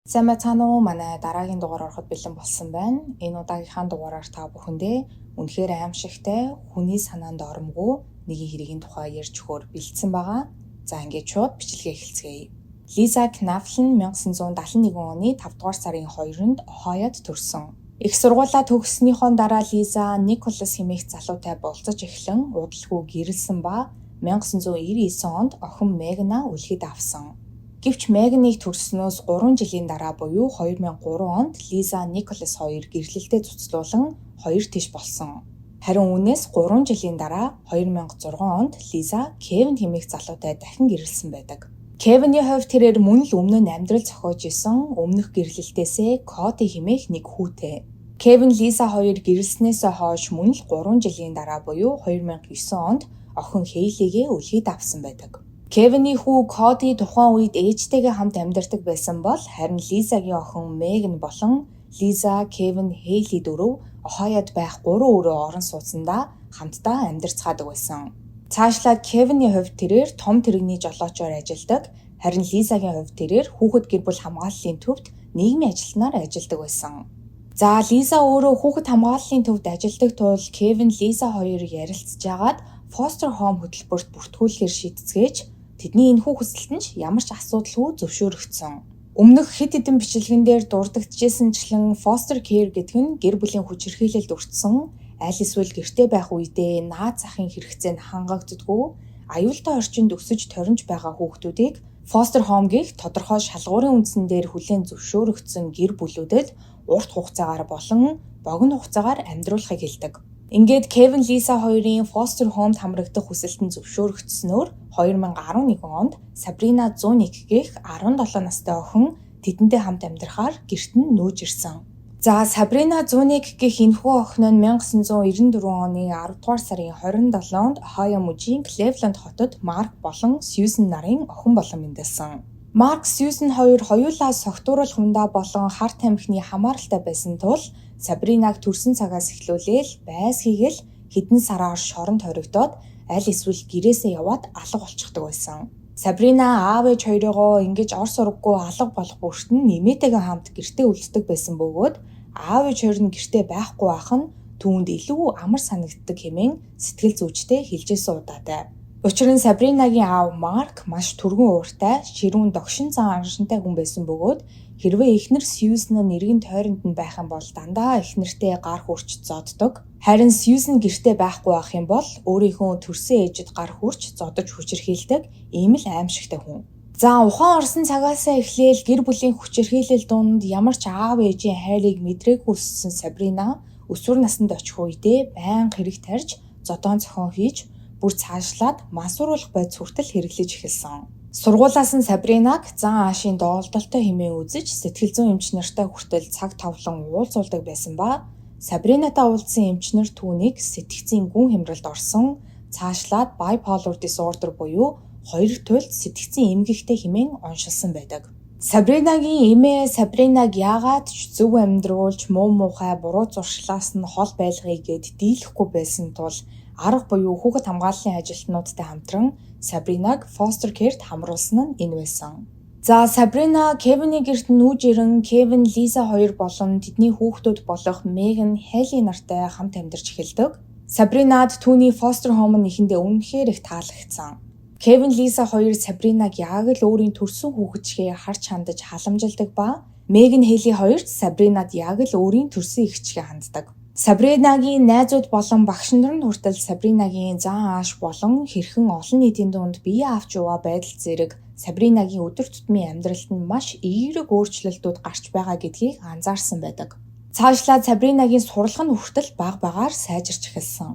Сайн байцгаана уу? Манай дараагийн дугаар ороход бэлэн болсон байна. Энэ удаагийнхаа дугаараар та бүхэндээ үнэхээр аимшигтай, хүний санаанд оромгүй нэгэн хэргийн тухай ярьж өгөхөөр бэлдсэн байгаа. За, ингээд шууд бичлэгээ эхэлцгээе. Лиза Кнафлин 1971 оны 5 дугаар сарын 2-нд Ohio-д төрсөн. Их сургуулаа төгссөнийхөө дараа Лиза Николас хэмээх залуутай болзож эхлэн удалгүй гэрлэсэн ба 1999 онд охин Мегана үлгэд авсан. Гэвч Меганыг төрснөөс 3 жилийн дараа буюу 2003 онд Лиза, Николас хоёр гэрлэлтээ цуцлуулан хоёр тийш болсон. Харин үүнээс 3 жилийн дараа 2006 онд Лиза Кевин хэмээх залуутай дахин гэрлэсэн байдаг. Кевиний хувьд тэрээр мөн л өмнө нь амьдрал зохиож исэн өмнөх гэрлэлтээсээ Коди хэмээх нэг хүүтэй. Кевин, Лиза хоёр гэрлэснээсээ хойш мөн л 3 жилийн дараа буюу 2009 онд охин Хейлигээ үлгэд авсан байдаг. Кевиний хүү Коди тухайн үед ээжтэйгээ хамт амьдардаг байсан бол харин Лизагийн охин Меган болон Лиза, Кевин, Хейли дөрөв Ohio-д байх 3 өрөө орон сууцандаа хамтдаа амьдарцгаадаг байсан. Цаашлаад Кевиний хувьд тэрээр том тэрэгний жолоочоор ажилладаг, харин Лизагийн хувьд тэрээр хүүхэд гэр бүл хамгааллын төвд нийгмийн ажилтнаар ажилладаг байсан. За, Лиза өөрөө хүүхэд хамгааллын төвд ажилладаг тул Кевин, Лиза хоёр ярилцаж байгаад foster home хөтөлбөрт бүртгүүлэхээр шийдцгээж, тэдний энэхүү хүсэлт нь ч ямар ч асуудалгүй зөвшөөрөгдсөн. Өмнөх хэд хэдэн бичлэгэн дээр дурддагчсанчлан foster care гэдэг нь гэр бүлийн хүчирхийлэлд өртсөн, аль эсвэл гэрте байх үедээ наад захын хэрэгцээ нь хангагддаггүй, аюултай орчинд өсөж торинж байгаа хүүхдүүдийг foster home гэх тодорхой шалгуурын үндсэн дээр хүлээн зөвшөөрөгдсөн гэр бүлүүдэд урт хугацаагаар болон богино хугацаагаар амьдруулахыг хэлдэг. Ингээд Кевин, Лиза хоёрын foster home-д хамрагдах хүсэлт нь зөвшөөрөгдснөөр 2011 онд Сабрина Зуник гэх 17 настай охин тэдэнтэй хамт амьдрахаар гэрт нь нүүж ирсэн. За, Сабрина Зуник гэх энэхүү охин нь 1994 оны 10 дугаар сарын 27-нд Ohio мужийн Cleveland хотод Марк болон Сьюзен нарын охин болон мэндэлсэн. Марк, Сьюзен хоёр хоёулаа согтууруулах хундаа болон хар тамхины хамааралтай байсан тул Сабринаг төрсөн цагаас эхлүүлээл байс хийгээл хэдэн сараар шоронд хоригдоод, аль эсвэл гэрээсээ яваад алга болчихдог байсан. Сабрина аав ээж хоёрыгоо ингэж ор сураггүй алга болох бүрт нь эмээтэйгээ хамт гэртээ үлддэг байсан бөгөөд аав ээж хоёр нь гэртээ байхгүй байх нь түүнд илүү амар санагддаг хэмээн сэтгэл зүйчтэй хэлжсэн удаатай. Учир нь Сабринагийн аав Марк маш түргэн ууртай, ширүүн догшин зан араншинтай хүн байсан бөгөөд хэрвээ эхнэр Сьюзен нь эргэн тойронд нь байх юм бол дандаа эхнэртээ гар хүрч зоддог. Харин Сьюзен гэртээ байхгүй байх юм бол өөрийнхөө төрсөн ээжид гар хүрч зодож хүчирхийлдэг ийм л аимшигтай хүн. За, ухаан орсон цагаасаа эхлээл гэр бүлийн хүчирхийлэл дунд ямар ч аав ээжийн хайрыг мэдрээгүй өссөн Сабрина өсвөр наснд очих үедээ байнга хэрэг тарьж, зодоон цохион хийж, бүр цаашлаад мансууруулах бодис хүртэл хэрэглэж эхэлсэн. Сургуулиас нь Сабринаг зан аашийн доолдолтой хэмээн үзэж, сэтгэл зүйн эмч нартай хүртэл цаг товлон уулзуулдаг байсан ба Сабринатай уулзсан эмч нар түүнийг сэтгэцийн гүн хямралд орсон, цаашлаад bipolar disorder буюу хоёр туйлд сэтгэцийн эмгэгтэй хэмээн оншилсан байдаг. Сабринагийн эмээ Сабринаг яагаад ч зөв амьдруулж, муу муухай буруу зуршлаас нь хол байлгая гээд дийлэхгүй байсан тул арга буюу хүүхэд хамгааллын ажилтнуудтай хамтран Сабринаг foster care-т хамруулсан нь энэ байсан. За, Сабрина Кевиний гэрт нүүж ирэн Кевин, Лиза хоёр болон тэдний хүүхдүүд болох Меган, Хейли нартай хамт амьдарч эхэлдэг. Сабринад түүний foster home нь эхэндээ үнэхээр их таалагдсан. Кевин, Лиза хоёр Сабринаг яг л өөрийн төрсөн хүүхэд шигээ харж хандаж халамжилдаг ба Меган, Хейли хоёр ч Сабринад яг л өөрийн төрсөн эгч шигээ ханддаг. Сабринагийн найзууд болон багш нар нь хүртэл Сабринагийн зан ааш болон хэрхэн олон нийтийн дунд бие авч яваа байдал зэрэг Сабринагийн өдөр тутмын амьдралд нь маш эерэг өөрчлөлтүүд гарч байгаа гэдгийг анзаарсан байдаг. Цаашлаад Сабринагийн сурлага нь хүртэл бага багаар сайжирч эхэлсэн.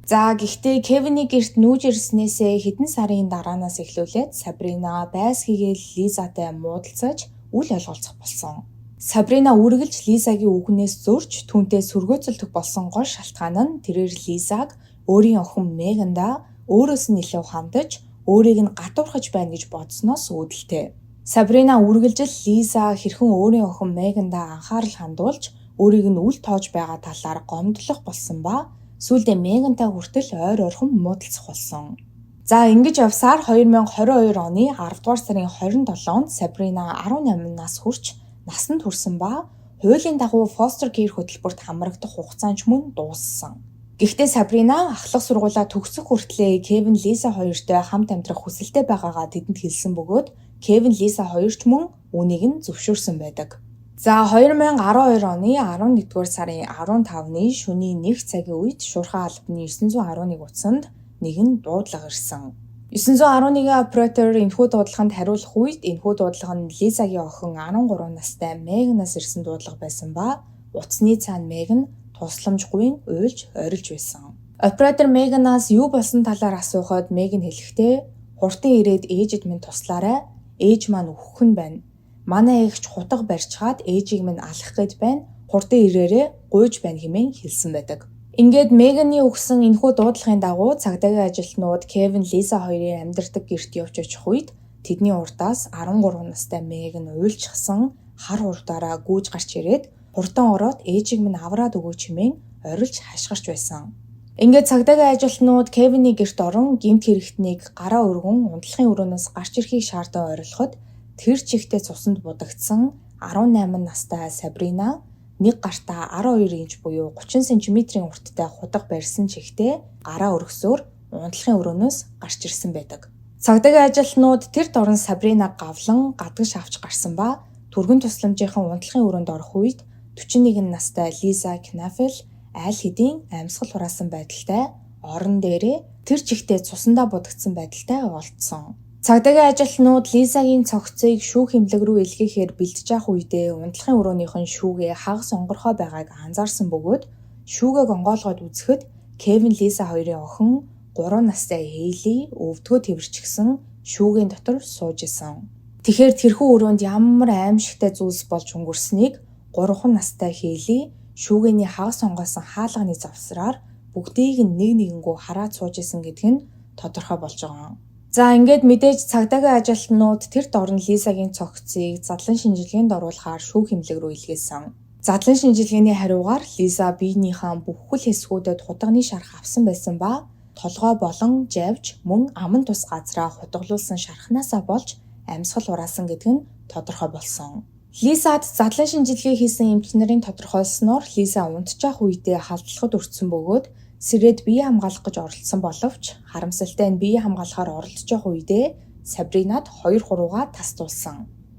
За, гэхдээ Кевиний гэрт нүүж ирснээсээ хэдэн сарын дараанаас эхлүүлээд Сабрина байс хийгээл Лизатай муудалцаж, үл ойлголцох болсон. Сабрина үргэлж Лизагийн үгнээс зөрч, түүнтэй сөргөөцөлдөх болсон гол шалтгаан нь тэрээр Лизаг өөрийн охин Мегандаа өөрөөс нь илүү хандаж, өөрийг нь гадуурхаж байна гэж бодсоноос үүдэлтэй. Сабрина үргэлжил Лиза хэрхэн өөрийн охин Мегандаа анхаарал хандуулж, өөрийг нь үл тоож байгаа талаар гомдлох болсон ба сүүлдээ Мегантай хүртэл ойр ойрхон муудалцах болсон. За, ингэж явсаар 2022 оны 10 дугаар сарын 27-нд Сабрина 18 нас хүрч насанд хүрсэн ба хуулийн дагуу foster care хөтөлбөрт хамрагдах хугацаа нь ч мөн дууссан. Гэхдээ Сабрина ахлах сургуулаа төгсөх хүртлээр Кевин, Лиза хоёртой хамт амьдрах хүсэлтэй байгаагаа тэдэнд хэлсэн бөгөөд Кевин, Лиза хоёр ч мөн үүнийг нь зөвшөөрсөн байдаг. За, 2012 оны 11-р сарын 15-ны шөнийн 1 цагийн үед шуурхай албаны 911 утсанд нэгэн дуудлага ирсэн. 911-ийн оператор энэхүү дуудлаганд хариулах үед энэхүү дуудлага нь Лизагийн охин 13 настай Меганаас ирсэн дуудлага байсан ба утасны цаана Меган тусламжгүй уйлж орилж байсан. Оператор Меганаас юу болсон талаар асуухад Меган хэлэхдээ "Хурдан ирээд ээжид минь туслаарай. Ээж маань үхэх нь байна. Манай эгч хутга барьчихаад ээжийг минь алах гээд байна. Хурдан ирээрэй, гуйж байна" хэмээн хэлсэн байдаг. Ингээд Меганы өгсөн энэхүү дуудлагын дагуу цагдаагийн ажилтнууд Кевин, Лиза хоёрын амьдардаг гэрт явж очих үед тэдний урдаас 13 настай Меган уйлчихсан хар хурдаараа гүйж гарч ирээд "Хурдан ороод ээжийг минь авраад өгөөч" хэмээн орилж хашгирч байсан. Ингээд цагдаагийн ажилтнууд Кевиний гэрт орон гэмт хэрэгтнийг гараа өргөн унтлахын өрөөнөөс гарч ирэхийг шаардан орилоход тэр чигтээ цусанд будагдсан 18 настай Сабрина нэг гартаа 12 инч буюу 30 см-ийн урттай хутга барьсан чигтээ гараа өргөсөөр унтлахын өрөөнөөс гарч ирсэн байдаг. Цагдаагийн ажилтнууд тэр дорн Сабринаг гавлан гадагш авч гарсан ба түргэн тусламжийнхан унтлахын өрөөнд орох үед 41 настай Лиза Кнафел аль хэдийн амьсгал хураасан байдалтай орон дээрээ тэр чигтээ цусандаа будагдсан байдалтай олдсон. Цагдаагийн ажилтнууд Лизагийн цогцыг шүүх эмнэлэг рүү илгээхээр бэлдэж явах үедээ унтлахын өрөөнийх нь шүүгээ хагас онгорхой байгааг анзаарсан бөгөөд шүүгээг онгойлгоод үзэхэд Кевин, Лиза хоёрын охин 3 настай Хейли өвдгөө тэвэрчихсэн шүүгийн дотор сууж исэн. Тэгэхээр тэрхүү өрөөнд ямар аймшигтай зүйлс болж өнгөрснийг 3 настай Хейли шүүгээний хагас онгойлсон хаалганы завсраар бүгдийг нь нэг нэгэнгүү хараад сууж исэн гэдг нь тодорхой болж байгаа. За, ингээд мэдээж цагдаагийн ажилтнууд тэр дорн Лизагийн цогцыг задлан шинжилгээнд оруулахаар шүүх эмнэлэг рүү илгээсэн. Задлан шинжилгээний хариугаар Лиза биенийхээ бүхэл хэсгүүдэд хутганы шарх авсан байсан ба толгой болон жавж мөн аман тус газраа хутгалуулсан шархнаасаа болж амьсгал хураасан гэдг нь тодорхой болсон. Лизад задлан шинжилгээ хийсэн эмч нарын тодорхойлсноор Лиза унтчих үедээ халдлахад өртсөн бөгөөд сэрээд бие хамгаалах гэж оролдсон боловч харамсалтай нь бие хамгаалахаар оролдож явах үедээ Сабринад хоёр хуруугаа тастуулсан.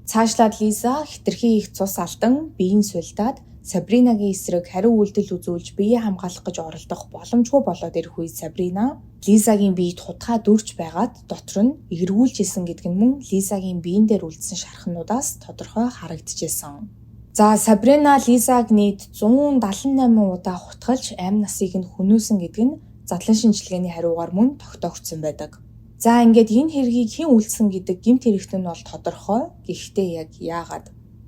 Цаашлаад Лиза хэтэрхий их цус алдан биеийн сулдаад Сабринагийн эсрэг хариу үйлдэл үзүүлж бие хамгаалах гэж оролдох боломжгүй болоод ирэх үед Сабрина Лизагийн биед хутгаа дүрж байгаад дотор нь эргүүлж исэн гэдг нь мөн Лизагийн биен дээр үлдсэн шархнуудаас тодорхой харагдчихсан. За, Сабрина Лизаг нийт 178 удаа хутгалж амь насыг нь хөнөөсөн гэдг нь задлан шинжилгээний хариугаар мөн тогтоогдсон байдаг. За, ингээд энэ хэргийг хэн үйлдсэн гэдэг гэмт хэрэгт нь бол тодорхой. Гэхдээ яг яагаад?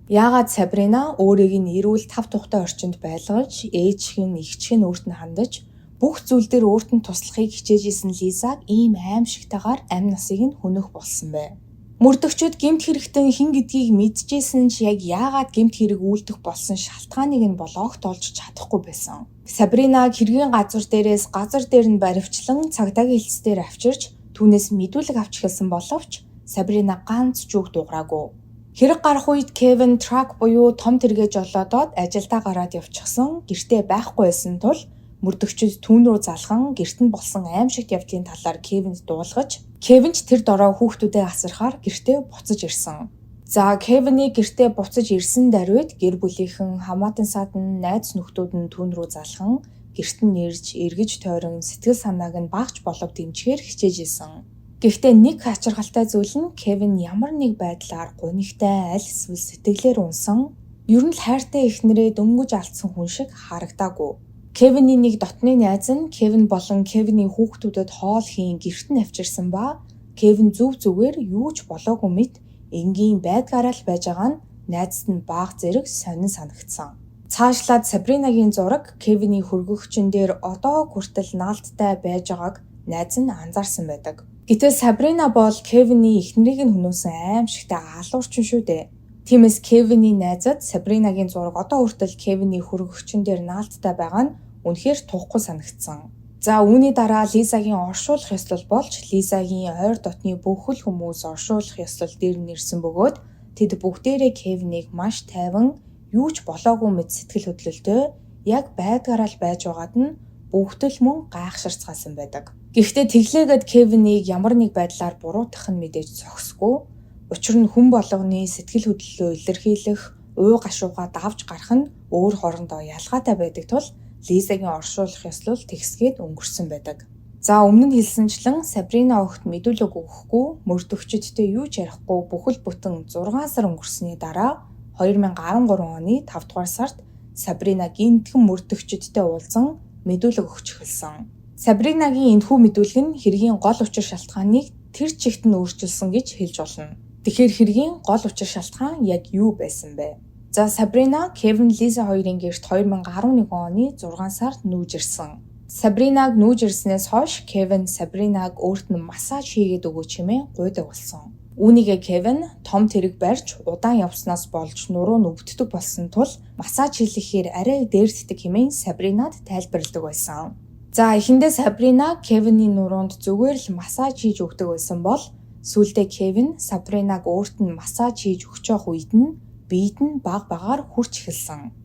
Яагаад Сабрина өөрийг нь эрүүл тав тухтай орчинд байлгаж, ээжх нь, эгчх нь өөрт нь хандаж, бүх зүйл дээр өөрт нь туслахыг хичээж исэн Лизаг ийм аймшигтайгаар амь насыг нь хөнөөх болсон бэ? Мөрдөгчид гэмт хэрэгтэн хэн гэдгийг мэдчихсэн ч яг яагаад гэмт хэрэг үйлдэх болсон шалтгааныг нь бол огт олж чадахгүй байсан. Сабринаг хэргийн газар дээрээс газар дээр нь баривчлан цагдаагийн хэлтс дээр авчирч түүнээс мэдүүлэг авч эхэлсэн боловч Сабрина ганц ч үг дуугараагүй. Хэрэг гарах үед Кевин truck буюу том тэргээ жолоодоод ажилдаа гараад явчихсан, гэртээ байхгүй байсан тул мөрдөгчид түүн рүү залхан гэрт нь болсон аймшигт явдлын талаар Кевинд дуулгаж, Кевин ч тэр дороо хүүхдүүдээ асархаар гэртээ буцаж ирсэн. За, Кевиний гэртээ буцаж ирсэн даруйд гэр бүлийнхэн, хамаатан саад нь, найз нөхдүүд нь түүн рүү залхан гэрт нь ирж, эргэж тойрон сэтгэл санааг нь багч болов дэмжихээр хичээж исэн. Гэхдээ нэг ачиргалтай зүйл нь Кевин ямар нэг байдлаар гунигтай аль эсвэл сэтгэлээр унсан, ер нь л хайртай эхнэрээ дөнгөж алдсан хүн шиг харагдаагүй. Кевиний нэг дотны найз нь Кевин болон Кевиний хүүхдүүдэд хоол хийн гэрт нь авчирсан ба Кевин зөв зүгээр юу ч болоогүй мэт энгийн байдгаараа л байж байгаа нь найзад нь бага зэрэг сонин санагдсан. Цаашлаад Сабринагийн зураг Кевиний хөргөгчөн дээр одоо хүртэл наалттай байж байгааг найз нь анзаарсан байдаг. Гэтэл Сабрина бол Кевиний эхнэрийг нь хөнөөсөн аймшигтай алуурчин шүү дээ. Тиймээс Кевиний найзад Сабринагийн зураг одоо хүртэл Кевиний хөргөгчөн дээр наалттай байгаа нь үнэхээр тухгүй санагдсан. За, үүний дараа Лизагийн оршуулах ёслол болж Лизагийн ойр дотны бүхэл хүмүүс оршуулах ёслол дээр нь ирсэн бөгөөд Тэд бүгдээрээ Кевинийг маш тайван, юу ч болоогүй мэт сэтгэл хөдлөлтөй яг байдгаараа л байж байгаад нь бүгд л мөн гайхширцгаасан байдаг. Гэхдээ тэглээгээд Кевинийг ямар нэг байдлаар буруутгах нь мэдээж зохисгүй. Учир нь хүн болгоны сэтгэл хөдлөлөө илэрхийлэх, уй гашуугаа давж гарах нь өөр хоорондоо ялгаатай байдаг тул Лизагийн оршуулах ёслол тэгсгээд өнгөрсөн байдаг. За өмнө нь хэлсэнчлэн Сабрина огт мэдүүлэг өгөхгүй, мөрдөгчдтэй юу ч ярихгүй бүхэл бүтэн 6 сар өнгөрсөний дараа 2013 оны 5 дугаар сард Сабрина гинтгэн мөрдөгчдтэй уулзан мэдүүлэг өгч эхэлсэн. Сабринагийн энэхүү мэдүүлэг нь хэргийн гол учир шалтгааныг тэр чигт нь өөрчилсөн гэж хэлж болно. Тэгэхээр хэргийн гол учир шалтгаан яг юу байсан бэ? За Сабрина, Кевин, Лиза хоёрын гэрт 2011 оны 6 сард нүүж ирсэн. Сабринаг нүүж ирснээс хойш Кевин Сабринаг өөрт нь массаж хийгээд өгөөч хэмээн гуйдаг болсон. Үүнийгээ Кевин том тэрэг барьж удаан явснаас болж нуруу нь өвддөг болсон тул массаж хийлгэхээр арай дээрддэг хэмээн Сабринад тайлбарладаг байсан. За эхэндээ Сабрина Кевиний нуруунд зүгээр л массаж хийж өгдөг байсан бол сүүлдээ Кевин Сабринаг өөрт нь массаж хийж өгч явах үед нь биед нь бага багаар хүрч эхэлсэн.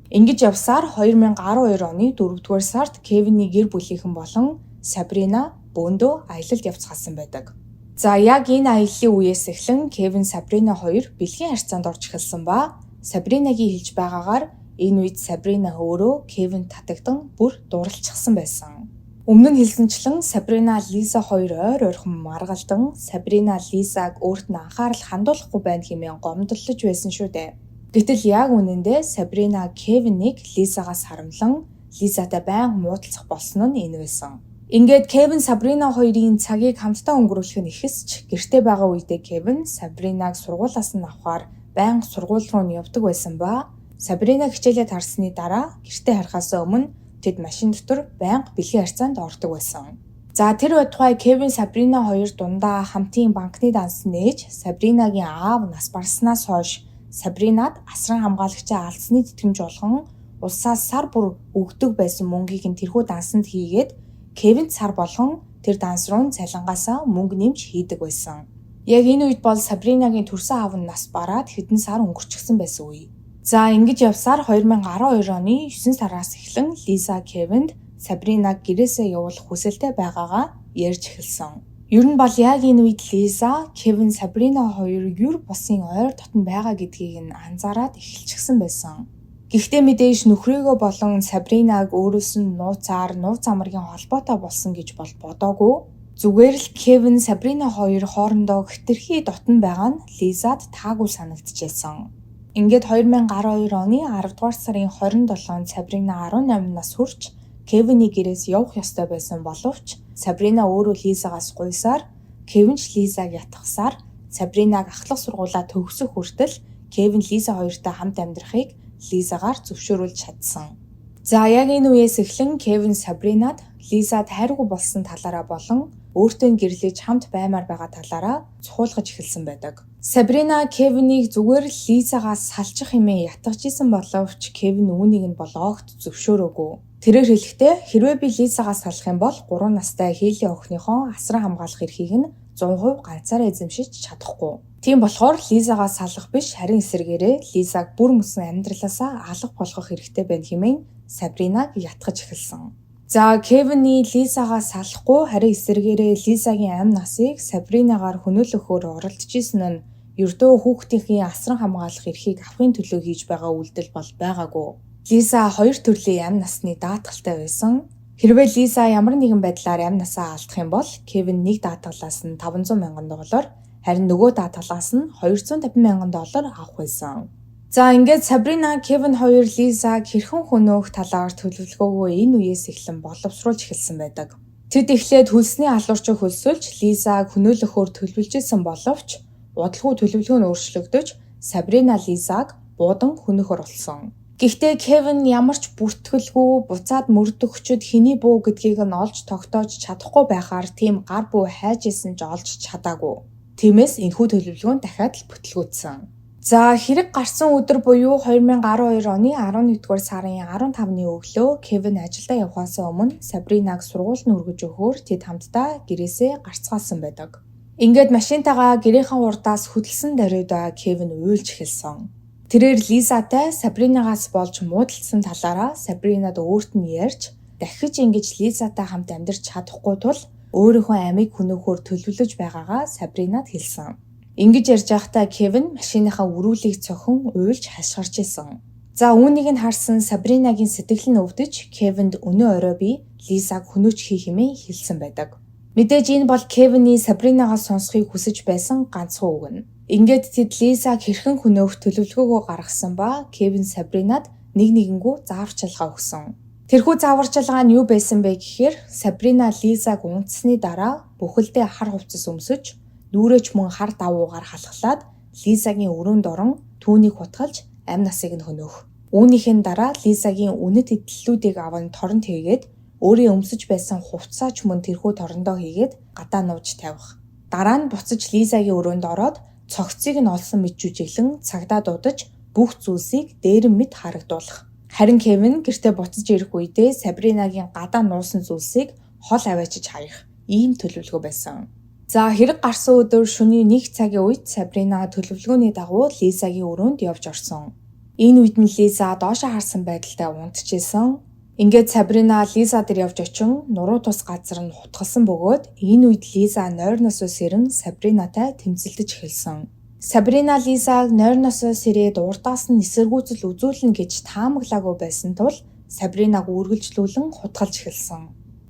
Ингэж явсаар 2012 оны 4-р сард Кевиний гэр бүлийнхэн болон Сабрина бөөндөө аялалд явцгаасан байдаг. За яг энэ аяллаа үеэс эхлэн Кевин Сабрина хоёр бэлгийн харьцаанд орж эхэлсэн ба Сабринагийн хэлж байгаагаар энэ үед Сабрина өөрөө Кевин татагдан бүр дурлалчихсан байсан. Өмнө нь хэлсэнчлэн Сабрина Лиза хоёр ойр ойрхон маргалдан Сабрина Лизаг өөрт нь анхаарал хандуулахгүй байна хэмээн гомдлож байсан шүү дээ. Гэтэл яг үнэндээ Сабрина Кевинийг Лизагаас харамлан Лизатай байнга муудалцах болсон нь энэ байсан. Ингээд Кевин Сабрина хоёрын цагийг хамтдаа өнгөрүүлэх нь ихэсч гэртээ байгаа үедээ Кевин Сабринаг сургуулиас нь авахаар байнга сургууль руу нь явдаг байсан ба Сабрина хичээлээ тарсны дараа гэртээ харихаас өмнө тэд машин дотор байнга бэлгийн харьцаанд ордог байсан. За тэр байтугай Кевин Сабрина хоёр дундаа хамтын банкны данс нээж Сабринагийн аав нас барснаас хойш Сабринад асран хамгаалагчаа алдсны тэтгэмж болгон улсаас сар бүр өгдөг байсан мөнгийг нь тэрхүү дансанд хийгээд Кевинд сар болгон тэр данс руу цалингаасаа мөнгө нэмж хийдэг байсан. Яг энэ үед бол Сабринагийн төрсөн аав нь нас бараад хэдэн сар өнгөрчихсөн байсан үе. За ингэж явсаар 2012 оны 9 сараас эхлэн Лиза Кевинд Сабринаг гэрээсээ явуулах хүсэлтэй байгаагаа ярьж эхэлсэн. Ер нь бол яг энэ үед Лиза, Кевин, Сабрина хоёр ер бусын ойр дотно байгаа гэдгийг нь анзаараад эхэлчихсэн байсан. Гэхдээ мэдээж нөхрийгөө болон Сабринаг өөрөөс нь нууцаар нууц амаргийн холбоотой болсон гэж бол бодоогүй. Зүгээр л Кевин, Сабрина хоёр хоорондоо хэтэрхий дотно байгаа нь Лизад таагүй санагдчихсан. Ингээд 2012 оны 10 дугаар сарын 27-нд Сабрина 18 нас хүрч Кевиний гэрээс явах ёстой байсан боловч Сабрина өөрөө Лизагаас гуйсаар Кевин ч Лизаг ятгахсаар Сабринаг ахлах сургуулаа төгсөх хүртэл Кевин Лиза хоёртой хамт амьдрахыг Лизагаар зөвшөөрүүлж чадсан. За яг энэ үеэс эхлэн Кевин Сабринад Лизад хайргүй болсон талаараа болон өөртөө гэрлэж хамт баймаар байгаа талаараа цухуулгаж эхэлсэн байдаг. Сабрина Кевинийг зүгээр л Лизагаас салчих хэмээн ятгаж исэн боловч Кевин үүнийг нь бол огт зөвшөөрөөгүй. Тэрээр хэлэхдээ хэрвээ би Лизагаас салах юм бол 3 настай Хейли охиныхоо асран хамгаалах эрхийг нь 100% ганцаараа эзэмшиж чадахгүй. Тийм болохоор Лизагаас салах биш харин эсрэгээрээ Лизаг бүр мөсөн амьдралаасаа алга болгох хэрэгтэй байна хэмээн Сабринаг ятгаж эхэлсэн. За Кевиний Лизагаас салахгүй харин эсрэгээрээ Лизагийн амь насыг Сабринагаар хөнөөлөхөөр оролдож исэн нь ердөө хүүхдийнхээ асран хамгаалах эрхийг авахын төлөө хийж байгаа үйлдэл бол байгаагүй. Лиза хоёр төрлийн амь насны даатгалтай байсан. Хэрвээ Лиза ямар нэгэн байдлаар амь насаа алдах юм бол Кевин нэг даатгалаас нь 500 мянган доллар, харин нөгөө даатгалаас нь 250 мянган доллар авах байсан. За ингээд Сабрина, Кевин хоёр Лизаг хэрхэн хөнөөх талаар төлөвлөгөөгөө энэ үеэс эхлэн боловсруулж эхэлсэн байдаг. Тэд эхлээд хөлсний алуурчийг хөлсөлж Лизаг хөнөөлөхөөр төлөвлөж исэн боловч удалгүй төлөвлөгөө нь өөрчлөгдөж Сабрина Лизаг буудан хөнөөхөр болсон. Гэхдээ Кевин ямар ч бүртгэлгүй буцаад мөрдөгчд хэний буу гэдгийг нь олж тогтоож чадахгүй байхаар тийм гар буу хайж исэн ч олж чадаагүй. Тиймээс энэхүү төлөвлөгөө нь дахиад л бүтэлгүйтсэн. За хэрэг гарсан өдөр буюу 2012 оны 11-р сарын 15-ны өглөө Кевин ажилдаа явахаас өмнө Сабринаг сургуульд нь хүргэж өгөхөөр тэд хамтдаа гэрээсээ гарцгаасан байдаг. Ингээд машинтайгаа гэрийнхэн урдаас хөдөлсөн даруйда Кевин уйлж эхэлсэн. Тэрээр Лизатай Сабринагаас болж муудалцсан талаараа Сабринад өөрт нь ярьж, дахиж ингэж Лизатай хамт амьдарч чадахгүй тул өөрийнхөө амийг хөнөөхөөр төлөвлөж байгаагаа Сабринад хэлсэн. Ингэж ярьж байхдаа Кевин машиныхаа өрүүлийг цохин уйлж хашгирч исэн. За үүнийг нь харсан Сабринагийн сэтгэл нь өвдөж Кевинд өнөө орой би Лизаг хөнөөч хий хэмээн хэлсэн байдаг. Мэдээж энэ бол Кевиний Сабринагаас сонсохыг хүсэж байсан ганцхан үг нь. Ингээд тэд Лизаг хэрхэн хөнөөх төлөвлөгөөгөө гаргасан ба Кевин Сабринад нэг нэгэнгүү зааварчилгаа өгсөн. Тэрхүү зааварчилгаа нь юу байсан бэ гэхээр Сабрина Лизаг унтсны дараа бүхэлдээ хар хувцас өмсөж, нүүрээ ч мөн хар давуугаар халахлаад Лизагийн өрөөнд орон түүнийг хутгалж амь насыг нь хөнөөх. Үүнийх нь дараа Лизагийн үнэт эдлэлүүдийг аван торонд хийгээд өөрийн өмсөж байсан хувцсаа ч мөн тэрхүү торондоо хийгээд гадаа нууж тавих. Дараа нь буцаж Лизагийн өрөөнд ороод цогцыг нь олсон мэт жүжиглэн цагдаа дуудаж бүх зүйлсийг дээрэм мэт харагдуулах. Харин Кевин гэртээ буцаж ирэх үедээ Сабринагийн гадаа нуусан зүйлсийг хол аваачиж хаях ийм төлөвлөгөө байсан. За хэрэг гарсан өдөр шөнийн 1 цагийн үед Сабрина төлөвлөгөөний дагуу Лизагийн өрөөнд явж орсон. Энэ үед нь Лиза доошоо харсан байдалтай унтчихсан. Ингээд Сабрина Лиза дээр явж очин нуруу тус газар нь хутгалсан бөгөөд энэ үед Лиза нойрносоо сэрэн Сабринатай тэмцэлдэж эхэлсэн. Сабрина Лизаг нойрносоо сэрээд урдаас нь эсэргүүцэл үзүүлнэ гэж таамаглаагүй байсан тул Сабринаг үргэлжлүүлэн хутгалж эхэлсэн.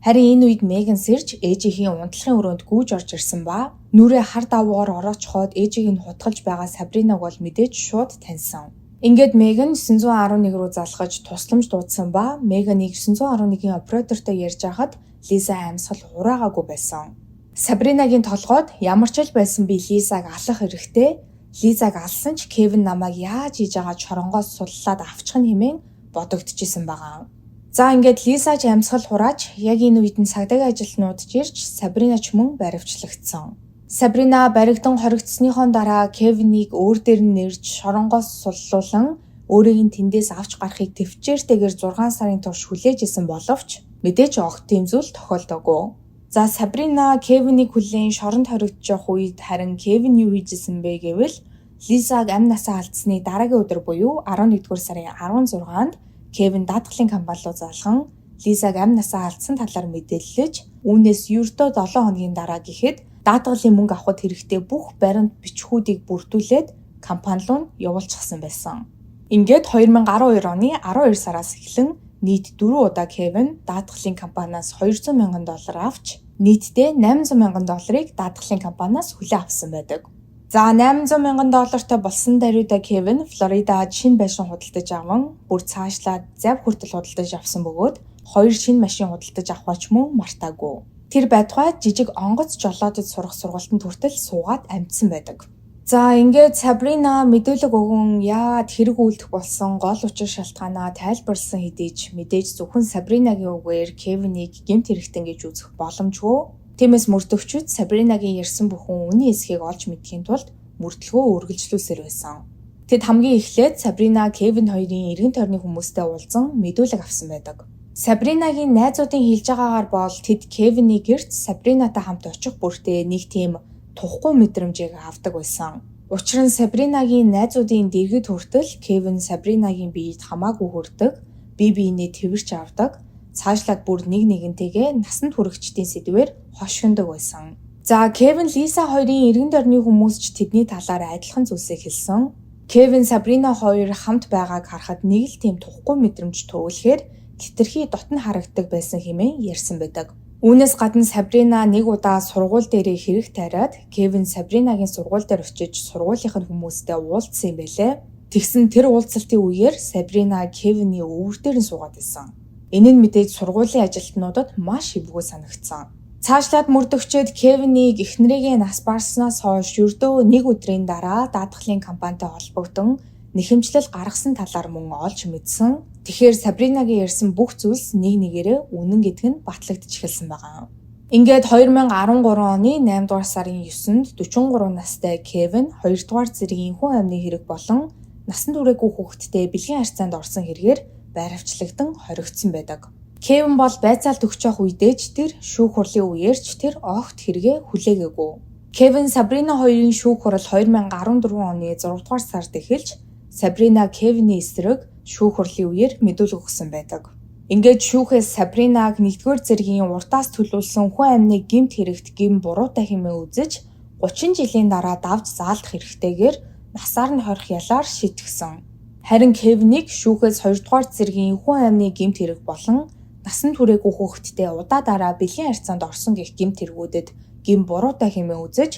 Харин энэ үед Меган сэрж ээжийнхээ унтлахын өрөөнд гүйж орж ирсэн ба нүрээ хар давуугаар ороочхоод ээжийг нь хутгалж байгаа Сабринаг бол мэдээж шууд таньсан. Ингээд Меган 911 рүү залгаж тусламж дуудсан ба Меганыг 911-ийн оператортой ярьж байхад Лиза амьсгал хураагаагүй байсан. Сабринагийн толгойд ямар ч л байсан би Лизаг алах хэрэгтэй. Лизаг алсан ч Кевин намайг яаж хийж байгаа чоронгоос суллаад авчих нь хэмээн бодогдчихсэн байгаа. За ингээд Лиза ч амьсгал хурааж яг энэ үед нь цагдаагийн ажилтнууд ч ирж Сабрина ч мөн баривчлагдсан. Сабрина баригдан хоригдсныхон дараа Кевинийг өөр дээр нь нэрж шоронгоос суллуулан өөрийг нь тэндээс авч гарахыг төвчээртэйгээр 6 сарын турш хүлээж исэн боловч мэдээж огт тийм зүйл тохиолдоогүй. За Сабрина Кевинийг хүлээн шоронд хоригдож явах үед харин Кевин юу хийж исэн бэ гэвэл Лизаг амь насаа алдсны дараагийн өдөр буюу 11-р сарын 16-нд Кевин даатгалын компани руу залган Лизаг амь насаа алдсан талаар мэдээллэж үүнээс ердөө 7 хоногийн дараа гэхэд даатгалын мөнгө авахд хэрэгтэй бүх баримт бичгүүдийг бүрдүүлээд компани руу явуулчихсан байсан. Ингээд 2012 оны 12 сараас эхлэн нийт 4 удаа Кевин даатгалын компаниас $200,000 авч нийтдээ $800,000 даатгалын компаниас хүлээн авсан байдаг. За $800,000 болсон даруйда Кевин Флоридад шинэ байшин худалдаж аван бүр цаашлаад зав хүртэл худалдаж авсан бөгөөд 2 шинэ машин худалдаж авахаа ч мөн мартаагүй. Тэр байтугай жижиг онгоц жолоодод сурах сургалтанд хүртэл суугаад амжсан байдаг. За ингээд Сабрина мэдүүлэг өгөн яагаад хэрэг үйлдэх болсон гол учир шалтгаанаа тайлбарласан хэдий ч мэдээж зөвхөн Сабринагийн үгээр Кевинийг гэмт хэрэгтэн гэж үзэх боломжгүй. Тиймээс мөрдөгчид Сабринагийн ярьсан бүхэн үнийн эсхийг олж мэдэхийн тулд мөрдлөгөө үргэлжлүүлсээр байсан. Тэд хамгийн эхлээд Сабрина Кевин хоёрын эргэн тойрны хүмүүстэй уулзан мэдүүлэг авсан байдаг. Сабринагийн найзуудын хэлж байгаагаар бол тэд Кевиний гэрт Сабринатай хамт очих бүртээ нэг тийм тухгүй мэдрэмжийг авдаг байсан. Учир нь Сабринагийн найзуудын дэргэд хүртэл Кевин Сабринагийн биед хамаагүй хүрдэг, бие биенээ тэрч авдаг, цаашлаад бүр нэг нэгэнтэйгээ насанд хүрэгчдийн сэдвээр хошигнодог байсан. За Кевин Лиза хоёрын эргэн тойрны хүмүүс ч тэдний талаар адилхан зүйлсийг хэлсэн. Кевин Сабрина хоёр хамт байгааг харахад нэг л тийм тухгүй мэдрэмж төрүүлэхээр хэтэрхий дотно харагддаг байсан хэмээн ярьсан байдаг. Үүнээс гадна Сабрина нэг удаа сургууль дээрээ хэрэг тариад Кевин Сабринагийн сургууль дээр очиж сургуулийнх нь хүмүүстэй уулзсан юм байлээ. Тэгсэн тэр уулзалтын үеэр Сабрина Кевиний өвөр дээр нь суугаад байсан. Энэ нь мэдээж сургуулийн ажилтнуудад маш эвгүй санагдсан. Цаашлаад мөрдөгчид Кевинийг эхнэрийгээ нас барснаас хойш ердөө нэг өдрийн дараа даатгалын компанитай холбогдсон нэхэмжлэл гаргасан талаар мөн олж мэдсэн. Тэгэхээр Сабринагийн ярьсан бүх зүйлс нэг нэгээрээ үнэн гэдг нь батлагдаж эхэлсэн байгаа. Ингээд 2013 оны 8 дугаар сарын 9-нд 43 настай Кевин 2 дугаар зэргийн хүн амны хэрэг болон насан туршаагүй хүүхэдтэй бэлгийн харьцаанд орсон хэрэгээр баривчлагдан хоригдсон байдаг. Кевин бол байцаалт өгч явах үедээ ч тэр шүүх хурлын үеэр ч тэр огт хэрэгээ хүлээгээгүй. Кевин, Сабрина хоёрын шүүх хурал 2014 оны 6 дугаар сард эхэлж, Сабрина Кевиний эсрэг шүүх хурлын үеэр мэдүүлэг өгсөн байдаг. Ингээд шүүхээс Сабринаг 1-р зэргийн урдаас төлөвлөсөн хүн амны гэмт хэрэгт гэм буруутай хэмээн үзэж, 30 жилийн дараа давж заалдах хэрэгтэйгээр насаар нь хорих ялаар шийтгсэн. Харин Кевинийг шүүхээс 2-р зэргийн хүн амны гэмт хэрэг болон насанд хүрээгүй хүүхэдтэй удаа дараа бэлгийн харьцаанд орсон гэх гэмт хэрэгүүдэд гэм буруутай хэмээн үзэж,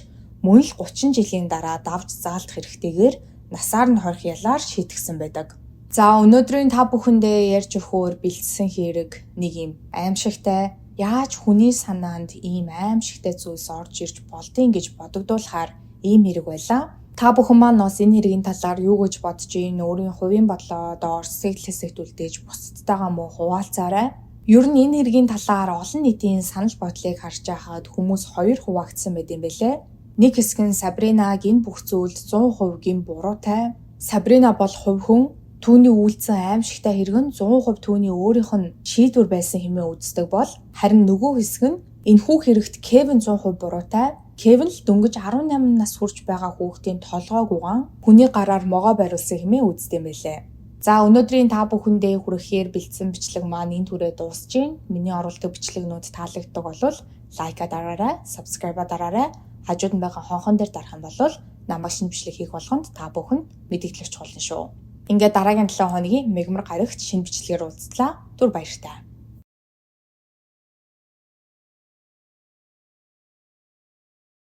мөн л 30 жилийн дараа давж заалдах хэрэгтэйгээр насаар нь хорих ялаар шийтгсэн байдаг. За, өнөөдрийн та бүхэндээ ярьж өгөхөөр бэлдсэн хэрэг нэг юм аимшигтай, яаж хүний санаанд ийм аимшигтай зүйлс орж ирж болдгийг гэж бодогдуулахаар ийм хэрэг байлаа. Та бүхэн маань бас энэ хэргийн талаар юу гэж бодож байна? Өөрийн хувийн бодлоо доор сэтгэл хэсэгт үлдээж бусдтайгаа мөн хуваалцаарай. Ер нь энэ хэргийн талаар олон нийтийн санал бодлыг харж байхад хүмүүс хоёр хуваагдсан байт юм билээ. Нэг хэсэг нь Сабринаг энэ бүх зүйлд 100% гэм буруутай. Сабрина бол хувь хүн, түүний үйлдсэн аимшигтай хэрэг нь 100% түүний өөрийнх нь шийдвэр байсан хэмээн үздэг бол, харин нөгөө хэсэг нь энэхүү хэрэгт Кевин 100% буруутай. Кевин л дөнгөж 18 нас хүрч байгаа хүүхдийн толгойг угаан хүний гараар могой бариулсан хэмээн үздэг юм билээ. За, өнөөдрийн та бүхэндээ хүрэхээр бэлдсэн бичлэг маань энэ түрээ дуусж байна. Миний оруулдаг бичлэгнүүд таалагддаг бол like аа дараарай, subscribe дараарай. Хажууд нь байгаа хонхон дээр дарах юм бол намайг шинэ бичлэг хийх болгонд та бүхэн мэдэгдэл очих болно шүү. Ингээд дараагийн 7 хоногийн мегмар гарагт шинэ бичлэгээр уулзлаа. Түр баяртай.